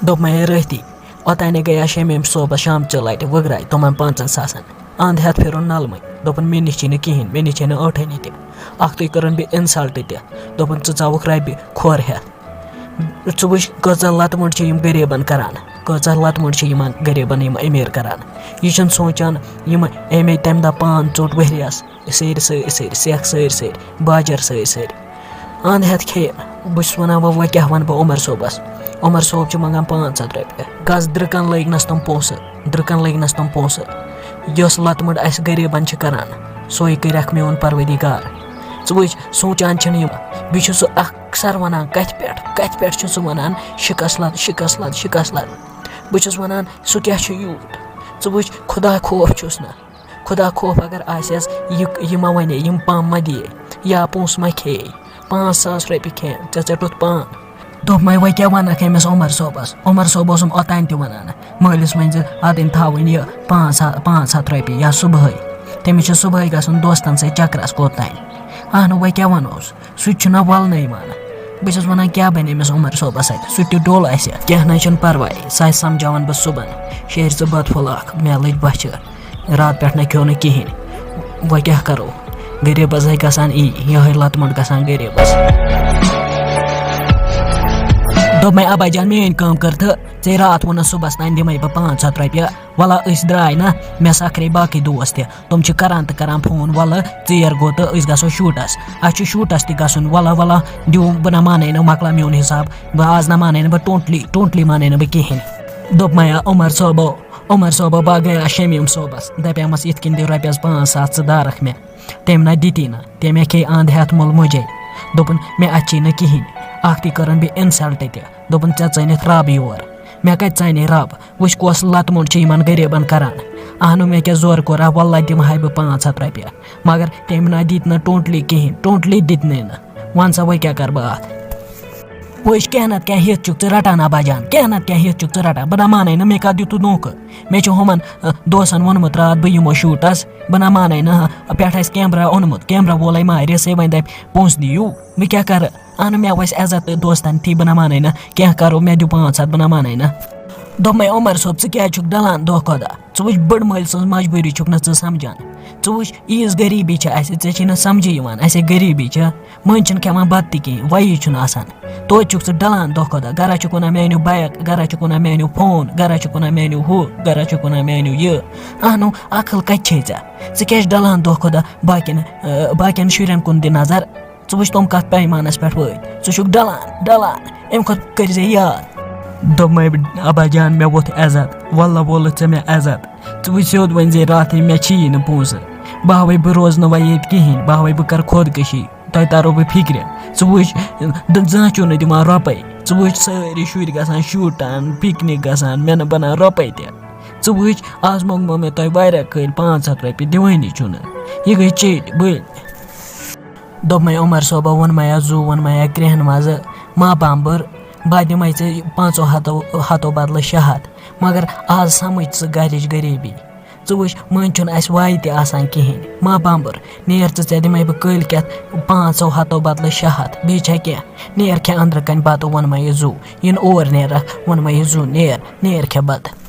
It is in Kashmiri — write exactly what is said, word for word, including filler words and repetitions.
دوٚپ مےٚ، ہے رٲتی، اوٚتانۍ گٔیاو شمیٖم صٲبَس شامچہِ لَٹہِ وٕگراے تِمَن پانٛژَن ساسَن۔ اَنٛد ہٮ۪تھ پھِرُن نَلمٕے۔ دوٚپُن، مےٚ نِش چھِی نہٕ کِہیٖنۍ، مےٚ نِش چھَے نہٕ ٲٹھٲنی تہِ۔ اَکھتُے کٔرٕن بیٚیہِ اِنسَلٹ تہِ۔ دوٚپُن، ژٕ ژاوُکھ رَبہِ کھۄر ہٮ۪تھ۔ ژٕ وٕچھ، کۭژاہ لَتہٕ مۄنٛڈ چھِ یِم غریٖبَن کَران، کۭژاہ لَتہٕ مۄنٛڈ چھِ یِمَن غریٖبَن یِم أمیٖر کَران۔ یہِ چھِنہٕ سونٛچان، یِم أمۍ تَمہِ دۄہ پان ژوٚٹ ؤریَس۔ سٲرۍ سٲرۍ سٲرۍ سٮ۪کھ سٲرۍ سٲرۍ باجر سٲرۍ سٲرۍ اَنٛد ہٮ۪تھ کھیٚیہِ۔ بہٕ چھُس وَنان، وۄنۍ وۄنۍ کیٛاہ وَنہٕ بہٕ عمر صٲبَس؟ عمر صٲب چھُ منٛگان پانٛژھ ہَتھ رۄپیہِ۔ گژھ درٛکَن لٲگنَس تِم پونٛسہٕ، درٛکَن لٲگنَس تِم پونٛسہٕ۔ یۄس لَتہٕ مٔنٛڈ اَسہِ غریٖبَن چھِ کَران، سۄے کٔرِکھ میون پروردگار۔ ژٕ وٕچھ، سونٛچان چھِنہٕ یِم۔ بیٚیہِ چھُ سُہ اَکثر وَنان، کَتھِ پٮ۪ٹھ، کَتھِ پٮ۪ٹھ چھُ سُہ وَنان، شِکَس لَد، شِکَس لَد، شِکَس لَد۔ بہٕ چھُس وَنان، سُہ کیٛاہ چھُ یوٗت؟ ژٕ وٕچھ، خۄدا خوف چھُس نہٕ۔ خۄدا خوف اگر آسٮ۪س، یہِ، یہِ ما وَنہِ، یِم پَم ما دِیے، یا پونٛسہٕ ما کھیٚیے، پانٛژھ ساس رۄپیہِ کھیٚیَن، ژےٚ ژَٹُتھ پان۔ دوٚپمَے، وۄنۍ کیٛاہ وَنَکھ أمِس عمر صٲبَس؟ عمر صٲب اوسُم اوٚتانۍ تہِ وَنان، مٲلِس ؤنۍ زِ اَتٮ۪ن تھاوٕنۍ یہِ پانٛژھ ہَتھ، پانٛژھ ہَتھ رۄپیہِ یا صُبحٲے۔ تٔمِس چھِ صُبحٲے گژھُن دوستَن سۭتۍ چَکرَس کوٚت تام۔ اَہنُو، وۄنۍ کیٛاہ وَنوس؟ سُہ تہِ چھُنہ وَلنَے یِوان۔ بہٕ چھُس وَنان، کیٛاہ بَنہِ أمِس عمر صٲبَس اَتہِ؟ سُہ تہِ ڈوٚل اَسہِ۔ کینٛہہ نہ چھُنہٕ پَرواے، سُہ آسہِ سَمجھاوان بہٕ صُبحَن۔ شیرِ ژٕ بَتہٕ پھوٚل اَکھ، مےٚ لٔج بۄچھِ۔ راتہٕ پٮ۪ٹھ نہ کھیوٚو نہٕ کِہیٖنۍ۔ وۄنۍ کیٛاہ کَرو؟ غریٖبَس ہے گژھان یی، یِہوٚے لَتہٕ مۄنٛڈ گژھان غریٖبَس۔ دوٚپمَے، اَبا جان، میٛٲنۍ کٲم کٔر تہٕ ژےٚ راتھ ووٚنُتھ صُبحَس تام دِمَے بہٕ پانٛژھ ہَتھ رۄپیہِ۔ وَلہ أسۍ درٛاے نہ، مےٚ سَکھرے باقٕے دوس تہِ۔ تِم چھِ کَران تہٕ کَران فون، وَلہٕ ژیر گوٚو تہٕ أسۍ گژھو شوٗٹَس۔ اَسہِ چھُ شوٗٹَس تہِ گژھُن، وَلہٕ وَلہٕ دِیِو، بہٕ نہ مانَے نہٕ، مۄکلاو میون حِساب۔ بہٕ آز نہ مانَے نہٕ بہٕ ٹوٹلی، ٹوٹلی مانَے نہٕ بہٕ کِہیٖنۍ۔ دوٚپمَے، عمر صٲبو، عمر صٲبو، بہٕ گٔیاس شمیٖم صٲبَس، دَپیٛامَس، یِتھ کٔنۍ دِ رۄپیَس پانٛژھ ساس، ژٕ دارَکھ مےٚ۔ تٔمۍ نہ دِتی نہٕ، تٔمۍ ہے کھے اَنٛد ہٮ۪تھ مُل مُجے۔ دوٚپُن، مےٚ اَتہِ چھی نہٕ کِہیٖنۍ۔ اَکھتُے کٔرٕن بیٚیہِ اِنسَلٹ تہِ۔ دوٚپُن، ژےٚ ژٲنِتھ رَب یور۔ مےٚ کَتہِ ژانے رَب؟ وٕچھ، کۄس لَتہٕ مۄنٛڈ چھِ یِمَن غریٖبَن کَران۔ اَہنُو، مےٚ کیٛاہ زورٕ کوٚر ہا، وَللہ دِمہٕ ہاے بہٕ پانٛژھ ہَتھ رۄپیہِ۔ مگر تٔمۍ نہ دِتۍ نہٕ ٹوٹلی کِہیٖنۍ، ٹوٹلی دِتۍ نہٕ نہٕ۔ وَن سا، وۄنۍ کیٛاہ کَرٕ بہٕ اَتھ؟ وٕچھ، کینٛہہ نَتہٕ کینٛہہ ہیٚتھ چھُکھ ژٕ رَٹان، اَبا جان، کینٛہہ نَتہٕ کینٛہہ ہیٚتھ چھُکھ ژٕ رَٹان۔ بہٕ نہ مانَے نہٕ، مےٚ کَتھ دیُتُتھ دھوکہٕ؟ مےٚ چھُ ہُمَن، اَ، دوسَن ووٚنمُت راتھ، بہٕ یِمو شوٗٹَس، بہٕ نہ مانَے نہٕ۔ پٮ۪ٹھ آسہِ کیمرہ اوٚنمُت، کیمرہ وولَے مارِ سے، وۄنۍ دَپہِ، پونٛسہٕ دِیِو۔ بہٕ کیٛاہ کَرٕ؟ اَہنُو، مےٚ وَسہِ عزت تہٕ دوستَن تھی، بہٕ نہ مانَے نہٕ۔ کینٛہہ کَرو، مےٚ دِیِو پانٛژھ ہَتھ، بہٕ نہ مانَے نہٕ۔ دوٚپمَے، عمر صٲب، ژٕ کیٛازِ چھُکھ ڈَلان دۄہ کھۄتہٕ دۄہ؟ ژٕ وٕچھ، بٔڑ مٲلۍ سٕنٛز مجبوٗری چھُکھ نہٕ ژٕ سَمجھان۔ ژٕ وٕچھ، ییٖژ غریٖبی چھِ اَسہِ، ژےٚ چھی نہٕ سَمجھی یِوان، اَسے غریٖبی چھِ۔ مٔنٛزۍ چھِنہٕ کھٮ۪وان بَتہٕ تہِ کِہیٖنۍ، وَیی چھُنہٕ آسان۔ توتہِ چھُکھ ژٕ ڈَلان دۄہ کھۄتہٕ دۄہ۔ گَرا چھُکھ وَنان، مےٚ أنِو بایِک، گَرا چھُکھ وَنان، مےٚ أنِو فون، گَرا چھُکھ وَنان، مےٚ أنِو ہُہ، گَرا چھُکھ وَنان، مےٚ أنِو یہِ۔ اَہنُو، عقل کَتہِ چھے ژےٚ؟ ژٕ کیٛازِ ڈَلان دۄہ کھۄتہٕ دۄہ باقیَن، اَ، باقیَن شُرٮ۪ن کُن دِ نظر؟ ژٕ وٕچھ، تِم کَتھ پیمانَس پٮ۪ٹھ وٲتۍ۔ ژٕ چھُکھ ڈَلان، ڈَلان، اَمہِ کھۄتہٕ کٔرۍ زِ یاد۔ دوٚپمَے، اَبا جان، مےٚ ووٚتھ عزت، وَللہ وولُتھ ژےٚ مےٚ عزت۔ ژٕ وٕچھ، سیوٚد ؤنۍ زِ راتھٕے، مےٚ چھی نہٕ پونٛسہٕ۔ بہٕ ہاوَے، بہٕ روزٕ نہٕ وۄنۍ ییٚتہِ کِہیٖنۍ، بہٕ ہاوَے، بہٕ کَرٕ خودکٔشی۔ تۄہہِ تَرو بہٕ فِکرِ۔ ژٕ وٕچھ، د-، زانٛہہ چھُو نہٕ دِوان رۄپَے۔ ژٕ وٕچھ، سٲری شُرۍ گژھان شوٗٹَن، پِکنِک گژھان، مےٚ نہٕ بَنان رۄپَے تہِ۔ ژٕ وٕچھ، آز منٛگمو مےٚ تۄہہِ واریاہ کٲلۍ پانٛژھ ہَتھ رۄپیہِ، دِوٲنی چھُو نہٕ۔ یہِ گٔے چیٖٹ بٔلۍ۔ دوٚپمَے، عمر صٲبہ، ووٚنمَے یا زُو، ووٚنمَے یا کرٛٮ۪ہن منٛزٕ، ما بامبٕر، بہٕ دِمَے ژےٚ پانٛژو ہَتو، ہَتو بدلہٕ شےٚ ہَتھ۔ مگر آز سَمٕجھ ژٕ گَرِچ غریٖبی۔ ژٕ وٕچھ، مٔنٛزۍ چھُنہٕ اَسہِ وایہِ تہِ آسان کِہیٖنۍ۔ ما بامبٕر، نیر ژٕ، ژےٚ دِمَے بہٕ کٲلۍ کٮ۪تھ پانٛژو ہَتو بدلہٕ شےٚ ہَتھ۔ بیٚیہِ چھا کینٛہہ؟ نیر کھےٚ أنٛدرٕ کَنۍ بَتہٕ، ووٚنمَے یہِ زُو۔ یِنہٕ اور نیرَکھ، ووٚنمَے یہِ زُو، نیر، نیر کھےٚ بَتہٕ۔